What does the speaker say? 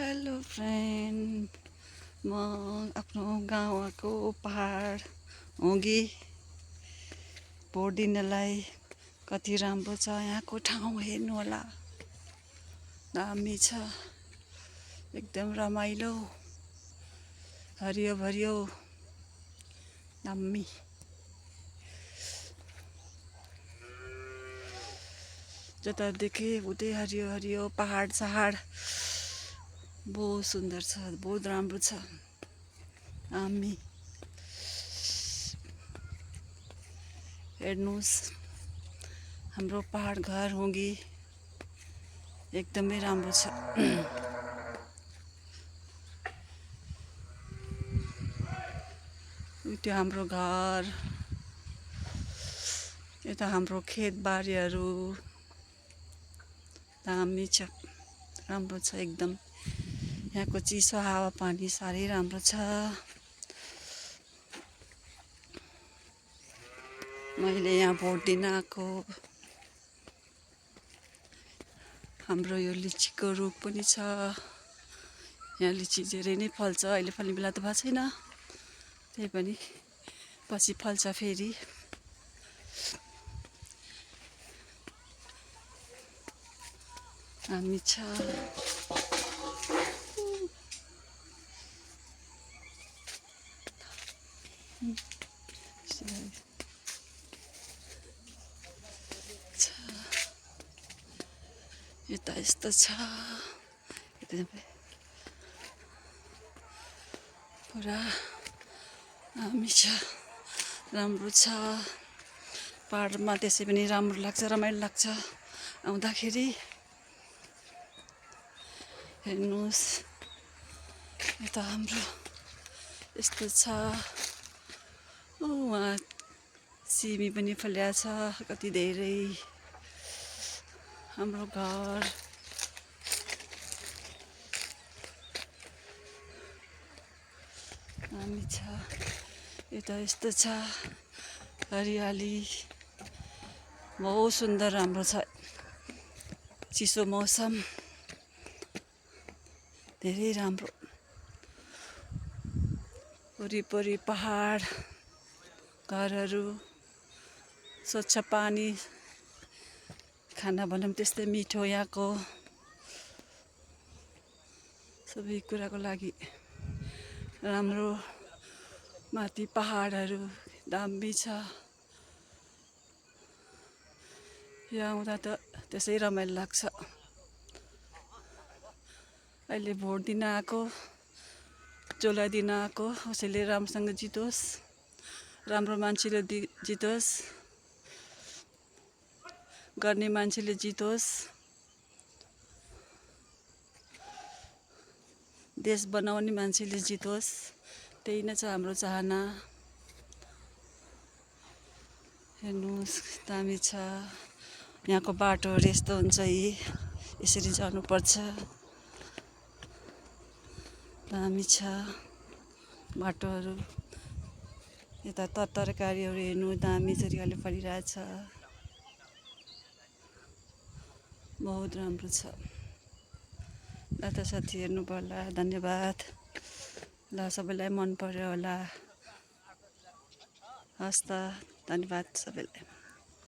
Hello friend, म आफ्नो गाउँ आएको पहाड होगी भोट दिनलाई। कति राम्रो छ यहाँको ठाउँ, हेर्नु होला, दामी छ, एकदम रमाइलो, हरियो भरियो, दामी। जता देखे उतै हरियो हरियो, पहाड सहाड, बहुत सुन्दर छ, बहुत राम्रो छ, दामी। हेर्नुहोस्, हाम्रो पहाड घर होगी एकदमै राम्रो छ। त्यो हाम्रो घर, यता हाम्रो खेतबारीहरू, दामी छ, राम्रो छ एकदम। यहाँको चिसो हावापानी साह्रै राम्रो छ। मैले यहाँ भोट दिन आएको। हाम्रो यो लिचीको रुख पनि छ। यहाँ लिची धेरै नै फल्छ। अहिले फल्ने बेला त भएको छैन, त्यही पनि पछि फल्छ फेरि। दामी छ। यता यस्तो छ, पुरा दामी छ, राम्रो छ। पहाडमा त्यसै पनि राम्रो लाग्छ, रमाइलो लाग्छ आउँदाखेरि। हेर्नुहोस्, यता हाम्रो यस्तो छ। वहाँ सिमी पनि फल्या छ, कति धेरै। हाम्रो घर, दामी छ। यता यस्तो छ, हरियाली, बहुत सुन्दर, राम्रो छ। चिसो मौसम, धेरै राम्रो। वरिपरि पहाड, घरहरू, स्वच्छ पानी, खाना भनौँ त्यस्तै मिठो यहाँको। सबै कुराको लागि राम्रो। माथि पहाडहरू दामी छ। यहाँ आउँदा त त्यसै रमाइलो लाग्छ। अहिले भोट दिन आएको, जसलाई दिन आएको उसैले राम्रोसँग जितोस्, राम्रो मान्छेले जितोस्, गर्ने मान्छेले जितोस्, देश बनाउने मान्छेले जितोस्, त्यही नै छ हाम्रो चाहना। हेर्नुहोस्, दामी छ। यहाँको बाटोहरू यस्तो हुन्छ, यसरी जानुपर्छ, दामी छ बाटोहरू। यता तरकारीहरू हेर्नु, दामी तरिकाले फलिरहेछ, बहुत राम्रो छ। ल त साथी, हेर्नुभयो होला, धन्यवाद। ल सबैलाई मन पर्यो होला, हस् त, धन्यवाद सबैलाई।